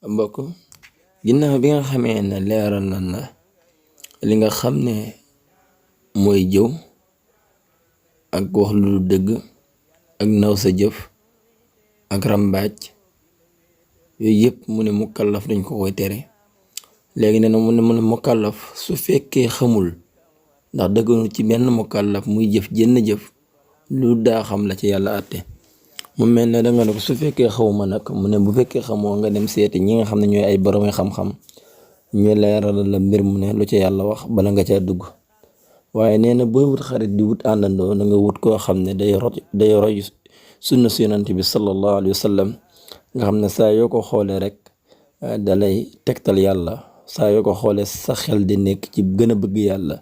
mbokk ginnaaw bi nga xamee ne leeral nan la li nga xam ne mooy jëw ak wax lu dëgg ak naw sa jëf ak rambaaj yooyu yëpp mu ne mukallaf dañ ko koy tere léegi ne na mu ne mukallaf su fekkee xamul ndax dëgganu ci benn mukallaf muy jëf jënn jëf lu daa xam la ci yàlla àtte mu mel ne danga ne ko su fekkee xawma nag mu ne bu fekkee xamoo nga dem seeti ñi nga xam ne ñooy ay borom xam-xam ñu leeral la mbir mu ne lu ca yàlla wax bala nga caa dugg waaye nee na booy wut xarit di wut àndandoo na nga wut koo xam ne day roy sunna su yonent bi sallallahu alayhi wa sallam nga xam ne saa yoo ko xoolee rek dalay tegtal yàlla saa yoo ko xoolee sa xel di nekk ci gën a bëgg yàlla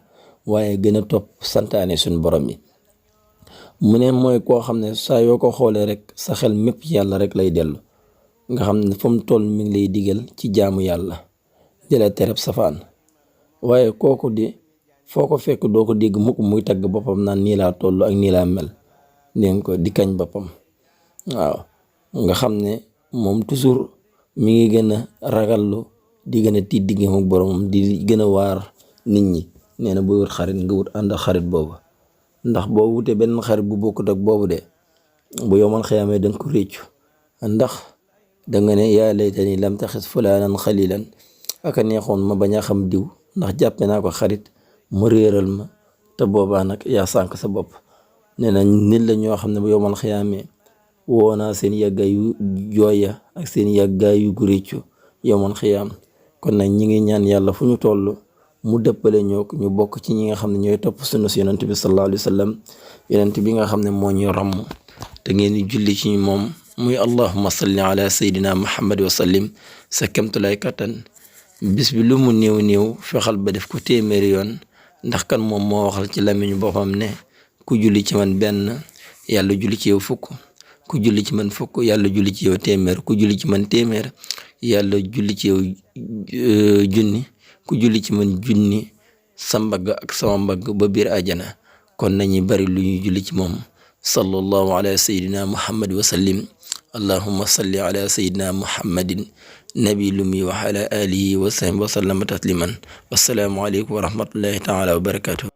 waaye gën a topp santaane suñu borom yi mu ne mooy koo xam ne saa yoo ko xoolee rek sa xel mépp yàlla rek lay dellu nga xam ne fa mu toll mi ngi lay digal ci jaamu yàlla di la tereb safaan waaye kooku di foo ko fekk doo ko dégg mukk muy tagg boppam naan nii laa toll ak nii laa mel dégg ko di kañ boppam waaw nga xam ne moom toujours mi ngi gën a ragallu di gën a tiit diggam ak boromam di gën a waar nit ñi nee na booy wut xarit nga wut ànd ak xarit boobu ndax boo wutee benn xarit bu bokkut ak boobu de bu yomal xëyamee danga ko réccu ndax danga ne yaa laytani lam taxis fulaanan xalilan aka neexoon ma bañ a xam diw ndax jàppe naa ko xarit mu réeral ma te boobaa nag yaa sànk sa bopp nee na nit la ñoo xam ne bu yomal xëyamee woo naa seen yàggaayu jooya ak seen yàggaayu gu réccu yomal xëyam kon nag ñi ngi ñaan yàlla fu ñu toll mu dëppale ñook ñu bokk ci ñi nga xam ne ñooy topp sunna si yonent bi sallallahu alayhi wa sallam yonent bi nga xam ne moo ñu ràmm te ngeen di julli ci moom muy allahumma salli ala sayyidina muhammad wa sallim sa kemtulay kattan bis bi lu mu néew néew fexal ba def ko téeméeri yoon ndax kan moom moo waxal ci lamiñu boppam ne ku julli ci man benn yàlla julli ci yow fukk ku julli ci man fukk yàlla julli ci yow téeméer ku julli ci man téeméer yàlla julli ci yow junni ku julli ci man junni sa mbagg ak sama mbagg ba biir àjjana kon nañu bari lu ñuy julli ci moom sallallahu ala sayyidina muhammad wa sallim allahumma salli ala sayyidina muhammadin nabi lumi wa ala alihi wa sahbihi wa sallama tasliman wassalaamu aleykum wa rahmatullahi taala wa barakatuh